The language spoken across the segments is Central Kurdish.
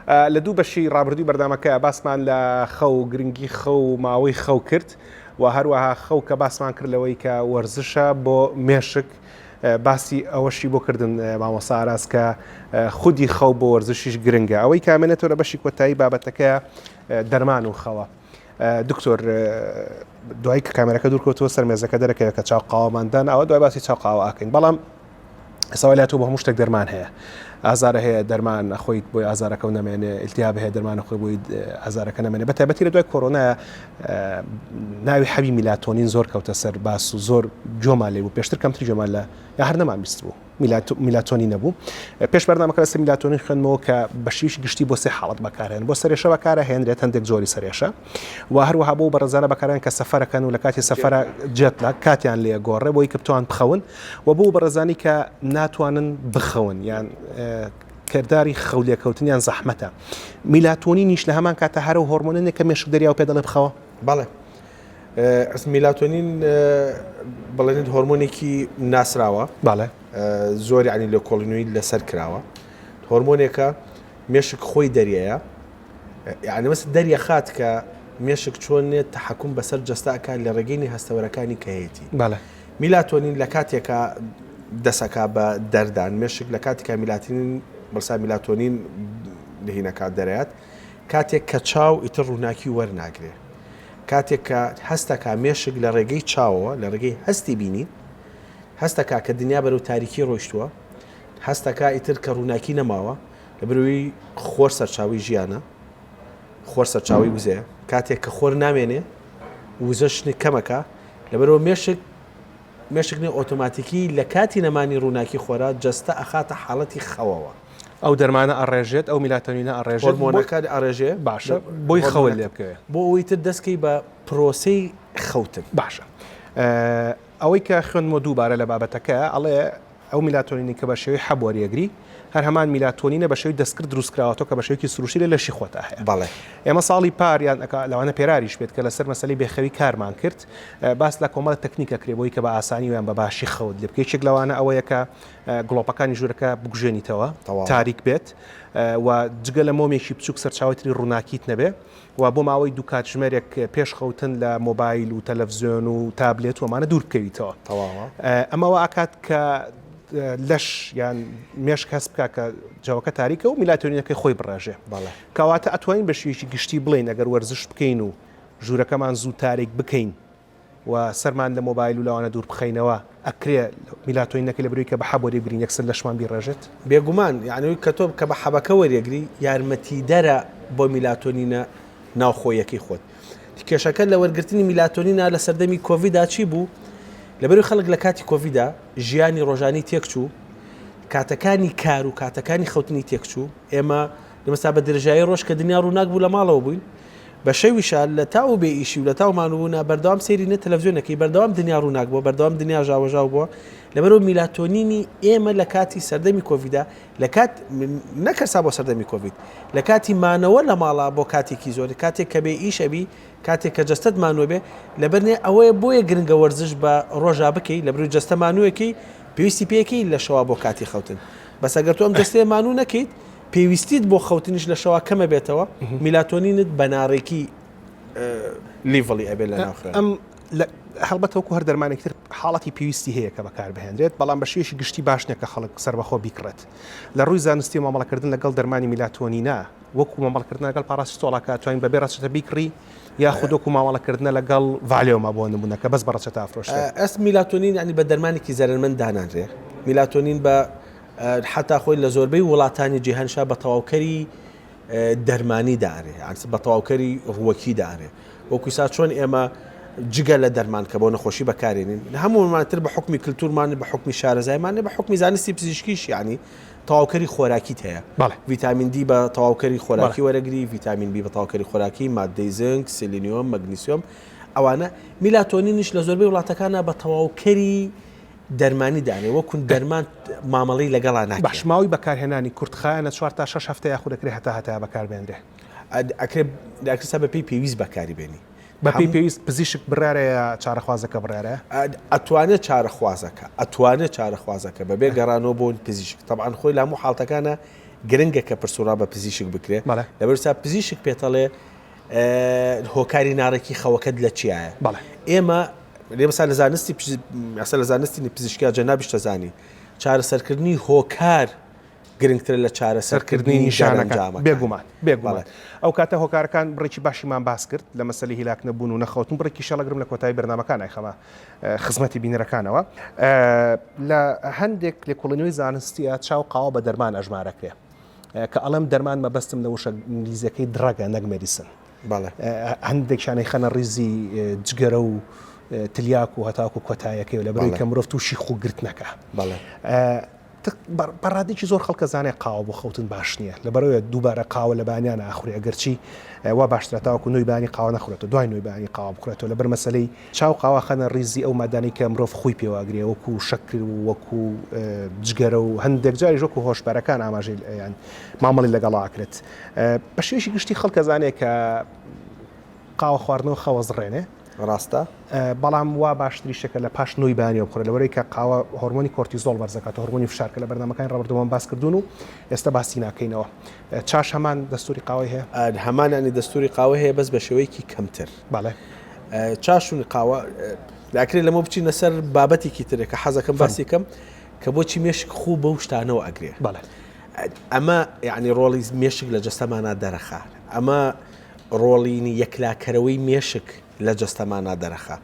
لە دوو بەشی ڕابردووی بەرنامەکە باسمان لە خەو گرنگی خەو و ماوەی خەو کرد و هەروەها خەو کە باسمان کرد لەوەی کە وەرزشە بۆ مێشک باسی ئەوەشی بۆ کردن مامۆستا ئاراس کە خودی خەو بۆ وەرزشیش گرنگە ئەوەی کامێنێتەوە لە بەشی کۆتایی بابەتەکە دەرمان و خەوە. دکتۆر دوای کە کامێرەکە دوورکەوتەوە سەر مێزەکە دەرەکەوێت کە چاو قاوەماندان ئەوە دوای باسی چاو قاوە ئاکەین بەڵام ئێستا لای تۆ بۆ هەموو شتێک دەرمان هەیە ئازارە هەیە دەرمان ئەخۆیت بۆی ئازارەکە و نەمێنێ التهاب هەیە دەرمان خۆی بۆی ئازارەکە نەمێنێ بە تایبەتی لە دوای کۆرۆنا ناوی حەبی میلاتۆنین زۆر کەوتە سەر باس و زۆر گوێمان لێ بوو پێشتر کەمتر گوێمان لە یا هەر نەمان بیست بوو میلاتۆنین نەبوو. پێش بەرنامەکە لەسەر میلاتۆنین خوێندمەوە کە بە شێوەیەکی گشتی بۆ سێ حاڵەت بەکارهێن بۆ سەرێشە بەکارەهێنرێت هەندێک جۆری سەرێشە و هەروەها بۆ بەڕێزانە بەکارێن کە سەفەرەکەن و لە کاتی سەفەرە jet lag کاتیان لێ گۆڕێ بۆی کە بتوان بخەون و بۆ بەڕێزانی کە ناتوانن بخەون یان کرداری خەولێکەوتنیان زەحمەتە میلاتۆنینیش لە هەمان کاتە هەرە و هۆرمۆنێک کە مێشک دەریا و پێ دەڵێ بخەوە بەڵێ میلاتۆنین بڵێنیت هۆرمۆنێکی ناسراوە بەڵێ زۆر ینی لێکۆڵینەوەی لەسەر کراوە هۆرمۆنێکە مێشک خۆی دەریەیە یعنی مەس دەریە خات کە مێشک چۆن نێت تحکم بەسەر جەستەکە لە ڕێگەینی هەستەوەرەکانی کە هەیەی بەڵێ میلاتۆنین لە کاتێکا دەسەکا بە دەردان مێشک لە کاتێکا میلاتین بەسا میلاتۆنین لهینەکات دەرات کاتێک کە چاو ئیتر ڕووناکی وەرناگرێ کاتێک کە هەستەکا مێشک لە ڕێگەی چاوەوە، لە ڕێگەی هەستی بینین، هەستەکا کە دنیا بەرەو تاریکی ڕۆیشتووە، هەستەکا ئیتر کە ڕووناکی نەماوە، لەبەرئەوەی خۆر سەرچاوەی ژیانە، خۆر سەرچاوەی وزەیە، کاتێک کە خۆر نامێنێ وزەش کەمەکا، لەبەرئەوە مێشک مێشک نێ ئۆتۆماتیکی لە کاتی نەمانی ڕووناکی خۆرا جەستە ئەخاتە حاڵەتی خەوەوە. ئەو دەرمانە ئەڕێژێت، ئەو میلاتۆنینە ئەڕێژێت، هۆرمۆنەکە ئەڕێژێ، باشە بۆی خەوت لێ بکەوێ. بۆ ئەوەی تر دەست کەی بە پرۆسەی خەوتن. باشە ئەوەی کە خوێندمەوە دووبارە لە بابەتەکە ئەڵێ ئەو میلاتۆنینەی کە بە شێوەی حەب وەریەگری هەر هەمان میلاتۆنینە بە شێوەی دەستکرد دروست کراوەتەوە کە بە شێوەیەکی سروشتی لە لەشی خۆتا هەیە. بەڵێ. ئێمە ساڵی پار یان لەوانە پێراریش بێت کە لەسەر مەسەلەی بێخەوی کارمان کرد باس لە کۆمەڵە تەکنیک ئەکرێ بۆی کە بە ئاسانی و یان بە باشی خەوت لێ بکەی یەکێک لەوانە ئەوەیە کە گڵۆپەکانی ژوورەکە بکوژێنیتەوە تاریک بێت و جگە لە مۆمێکی بچووک سەرچاوی تری ڕووناکیت نەبێ و بۆ ماوەی دوو کاتژمێرێک پێش خەوتن لە مۆبایل و تەلەڤزیۆن و تابلێت و ئەمانە دوور بکەویتەوە ئەمە وا ئەکات کە لەش یان مێشک هەست بکە کە جەوەکە تاریکە و میلاتۆنینەکەی خۆی بڕێژێ کەواتە ئەتوانین بە شێوەیەکی گشتی بڵێین ئەگەر وەرزش بکەین و ژوورەکەمان زوو تاریک بکەین و سەرمان لە مۆبایل و لەوانە دوور بخەینەوە ئەکرێ میلاتۆنینەکەی لە برۆی کە بە حەب وەریبگرین یەکسەر لەشمان بیڕێژێت؟ بێگومان یانی کە تۆ کە بە حەبەکە وەریەگری یارمەتیدەرە بۆ میلاتۆنینە ناوخۆیەکەی خۆت. کێشەکە لە وەرگرتنی میلاتۆنینا لە سەردەمی کۆڤیدا چی بوو؟ لەبەرئەوەی خەڵک لە کاتی کۆڤیدا ژیانی ڕۆژانی تێکچوو، کاتەکانی کار و کاتەکانی خەوتنی تێکچوو، ئێمە لەمەسا بە درێژایی ڕۆژ کە دنیا ڕووناک بوو لە ماڵەوە بووین، بە شەویشا لە تاو بێ ئیشی و لە تاو مانووبوونا بەردەوام سەیری نە تەلەفزیۆنەکەی بەردەوام دنیا ڕووناک بووە بەردەوام دنیا ژاوەژاو بووە لەبەرئەوە میلاتۆنینی ئێمە لە کاتی سەردەمی کۆڤیدا لە کات نەک هەر سا بۆ سەردەمی کۆڤید لە کاتی مانەوە لە ماڵا بۆ کاتێکی زۆر کاتێک کە بێ ئیش ئەبی کاتێک کە جەستەت مانووە بێ لەبەر نێ ئەوەیە بۆیە گرنگە وەرزش بە ڕۆژا بکەی لەبەرئەوەی جەستە مانووەکەی پێویستی پێیەکەی لە شەوا بۆ کاتی خەوتن بەس ئەگەر تۆ ئەم جەستەیە مانوو نەکەیت پێویستیت بۆ خەوتنیش لە شەوا کەمە بێتەوە میلاتۆنینت بە ناڕێکی level ی ئەبێت لە ناو خوێن. ئەم هەڵبەتە وەکو هەر دەرمانێکی تر حاڵەتی پێویستی هەیە کە بەکار بهێنرێت بەڵام بە شێوەیەکی گشتی باش نییە کە خەڵک سەربەخۆ بیکڕێت لە ڕووی زانستی و مامەڵەکردن لەگەڵ دەرمانی میلاتۆنینا وەکو مامەڵەکردن لەگەڵ پاراسیتۆڵا کە ئەتوانین بەبێ ڕەچەتە بیکڕی یاخود وەکو مامەڵەکردنە لەگەڵ ڤالێۆما بۆ نمونە کە بەس بە ڕەچەتە ئەفرۆشرێت. ئەس میلاتۆنین یانی بە دەرمانێکی زەرەرمەند دانانرێ میلاتۆنین بە حەتا خۆی لە زۆربەی وڵاتانی جیهانشا بە تەواوکەری دەرمانی دانرێ یان بە تەواوکەری ڕووەکی دانرێ وەکو سا چۆن ئێمە جگە لە دەرمان کە بۆ نەخۆشی بەکارێنین لە هەموومانتر بە حکمی کللتورمان بە حکمی شارەزایمان بە حکمی زانستی پزیشکیش ینی تەواوکەری خۆراکیت هەیە ڤیتامین دی بە تەواوکەری خۆراکی وەرەگری ڤیتامین بی بە تەواوکەری خۆراکی مادەی زنک سیلینیۆم مەگنیسیۆم ئەوانە میلاتۆنینیش لە زۆربەی وڵاتەکانە بە تەواوکەری دەرمانی دانێ وەکون دەرمان مامەڵەی لەگەڵا ناکرێ. باش ماوەی بەکارهێنانی کورتخایەنە چوار تا شەش هەفتە یاخود ئەکرێ هەتا هەتایە بەکاربێنرێ؟ ئەکرێ ئەکرێ سا بەپێی پێویست بەکاری بێنی. بەپێی پێویست پزیشک بڕیارە یا چارەخوازەکە بڕیارە؟ ئەتوانێ چارەخوازەکە ئەتوانێ چارەخوازەکە بەبێ گەڕانەوە بۆ پزیشک تەبعەن خۆی لە هەموو حاڵتەکانا. گرنگە کە پرسوڕا بە پزیشک بکرێ بەڵێ. لەبەرسا پزیشک پێتەڵێ هۆکاری ناڕێکی خەوەکەت لە چیایە بەڵێ. ئێمە لێ مەسا لە زانستی ئەسە لە زانستی پزیشکیا جەنابیش دەزانی چارەسەرکردنی هۆکار گرنگترە لە چارەسەرکردنی نیشانەکان. بێگومان بێگومان ئەو کاتە هۆکارەکان بڕێکی باشیمان باس کرد لە مەسەلی هیلاک نەبوون و نەخەوتن بڕێکی شەڵەگرم لە کۆتایی بەرنامەکان ئایخەمە خزمەتی بینەرەکانەوە لە هەندێک لێکۆڵینەوەی زانستیە چاو قاوە بە دەرمان ئەژمارەکرێ کە ئەڵێم دەرمان مەبەستم لە وشە ئینگلیزیەکەی drug ە نەک medicine هەندێکیان ئەیخەنە ڕیزی جگەرە و تلیاک و هەتاکو کۆتایەکەی و لەبەرەوەی کە مرۆڤ تووشی خووگرتنەکە بە ڕادێکی زۆر خەڵکە زانێ قاوە بۆ خەوتن باش نییە لەبەرەوەی دووبارە قاوە لە بانیان ئاخوری ئەگەرچی وا باشترە تاوەکو نۆی بانی قاوە نەخورێتەوە دوای نۆی بانی قاوە بخورێتەوە لەبەر مەسەلەی چا و قاوە خەنە ڕیزی ئەو مادانەی کە مرۆڤ خووی پێوە ئەگرێ وەکو شەکر و وەکو جگەرە و هەندێک جاریش وەکو هۆشبەرەکان ئاماژەی یان مامەڵی لەگەڵا ئەکرێت بە شێوەیەکی گشتی خەڵک ئەزانێ کە قاوە خواردنەوە خەوە زڕێنێ ڕاستە بەڵام وا باشتریشە کە لە پاش نۆی بەیانیەوە بخورێت لەبەرئەوەی کە قاوە هۆرمۆنی کۆرتیزۆڵ بەرزەکاتەوە هۆرمۆنی فشار کە لە بەرنامەکانی ڕابردوومان باس کردوون و ئێستا باسی ناکەینەوە چاش هەمان دەستوری قاوەی هەیە؟ هەمان ینی دەستوری قاوە هەیە بەس بە شێوەیەکی کەمتر. بەڵێ. چاش و قاوە ئەکرێ لەمە بچینە سەر بابەتێکی ترێ کە حەزەکەم باسی کەم کە بۆچی مێشک خوو بەو شتانەوە ئەگرێ. بەڵێ. ئەمە یعنی ڕۆڵی مێشک لە جەستەمانا دەرەخا. ئەمە ڕۆڵینی یەکلاکەرەوەی مێشک لە جەستەمانا دەرەخا.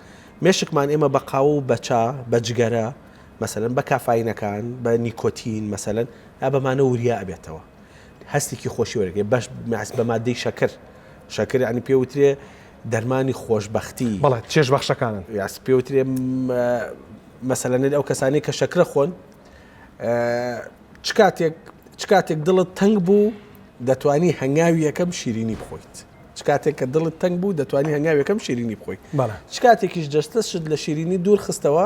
مێشکمان ئێمە بە قاوە و بە چا، بە جگەرە، مەسەلەن بە کافاینەکان، بە نیکۆتین مەسەلەن، ئا بەمانە وریا ئەبێتەوە. هەستێکی خۆشی وەرەگرێ بەش بە مادەی شەکر شەکر ینی پێوترێ دەرمانی خۆشببختی بەڵێ چێژ بەخشەکانن یاس پێوترێ مەسەلەن ئەو کەسانی کە شەکرە خۆن چ کاتێک چ کاتێک دڵت تەنگ بوو دەتوانی هەنگاوی یەکەم شیرینی بخۆیت چ کاتێک کە دڵت تەنگ بوو دەتوانی هەنگاوی یەکەم شیرینی بخۆیت چ کاتێکیش جەستەشت لە شیرینی دوور خستەوە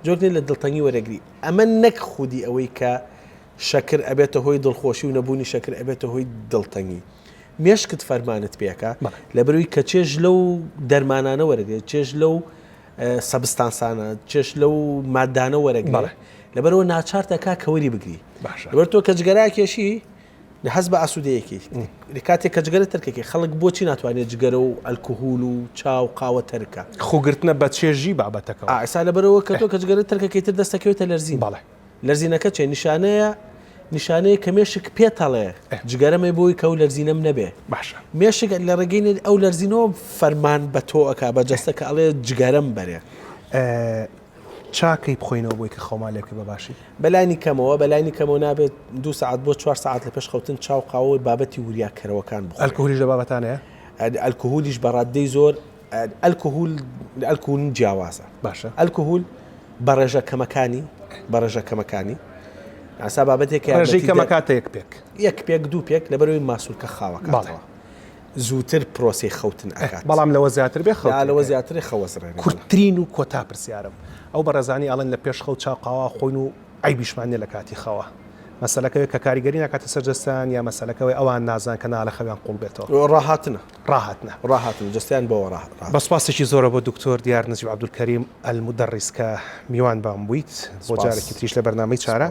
جۆرێ لە دڵتەنگی وەرەگری ئەمە نەک خودی ئەوەی کە شەکر ئەبێتە هۆی دڵخۆشی و نەبوونی شەکر ئەبێتە هۆی دڵتەنگی. مێشکت فەرمانت پێکا لەبەرئەوەی کە چێژ لەو دەرمانانە وەرەگرێت، چێژ لەو substance انە، چێژ لەو مادانە وەرەگرێت، لەبەرئەوە ناچارت ئەکا کە وەری بگری. لەبەر تۆ کە جگەرە ئەکێشی هەست بە ئاسوودەیەکی کاتێک کە جگەرە تەرکەکەی خەڵک بۆچی ناتوانێت جگەرە و ئەلکهول و چا و قاوە تەرکە؟ خووگرتنە بە چێژی بابەتەکەوە. ئا ئێستا لەبەرئەوە کە تۆ کە جگەرە تەرکەکەی تر دەستەکەوێتە لەرزین. بەڵێ. لەرزینەکە چیە؟ نیشانەیە نیشانەیە کە مێشک پێتەڵێ جگەرەمێ بۆی کە ئەو لەرزینەم نەبێ. باشە. مێشک لە ڕێگەی ئەو لەرزینەوە فەرمان بە تۆ ئەکا بە جەستە کە ئەڵێ جگەرەم بەرێ. چا کەی بخۆینەوە بۆی کە خەومان لێ بکەی بە باشی؟ بەلانی کەمەوە بەلانی کەمەوە نابێت دوو سەعات بۆ چوار سەعات لە پێش خەوتن چا و قاوە و بابەتی وریاکەرەوەکان بخۆین. ئەلکهولیش لە بابەتانەیە؟ ئەلکهولیش بە ڕاددەی زۆر ئەلکهول ئەلکهول جیاوازە. باشە. ئەلکهول بە ڕێژە کەمەکانی بە ڕێژە کەمەکانی ئاسا بابەتێک ڕێژەی کەمەکاتە یەک پێک یەک پێک دوو پێک لەبەرەوەی ماسولکە خاوەکاتەوە زووتر پرۆسی خەوتن ئەکات بەڵام لەوە زیاتر بێ خەوت لەوە زیاتر خەوەزڕێن کورتترین و کۆتا پرسیارم ئەو بەڕێزانی ئەڵێن لە پێش خەو چا قاوا خۆین و عەیبیشمان نیە لە کاتی خەوا. مەسەلەکە ئەوەیە کە کاریگەری ناکاتە سەر جەستەیان یا مەسەلەکە ئەوەیە ئەوان نازان کە نا لە خەویان قوڵ بێتەوە. ڕاهاتنە. ڕاهاتنە. ڕاهاتنە جەستەیان بەوە ڕا. بە سوپاسێکی زۆرە بۆ دکتۆر دیار نەجیب عەبدولکەریم ئەلمودەڕیس کە میوان بام بوویت بۆ جارێکی تریش لە بەرنامەی چارە.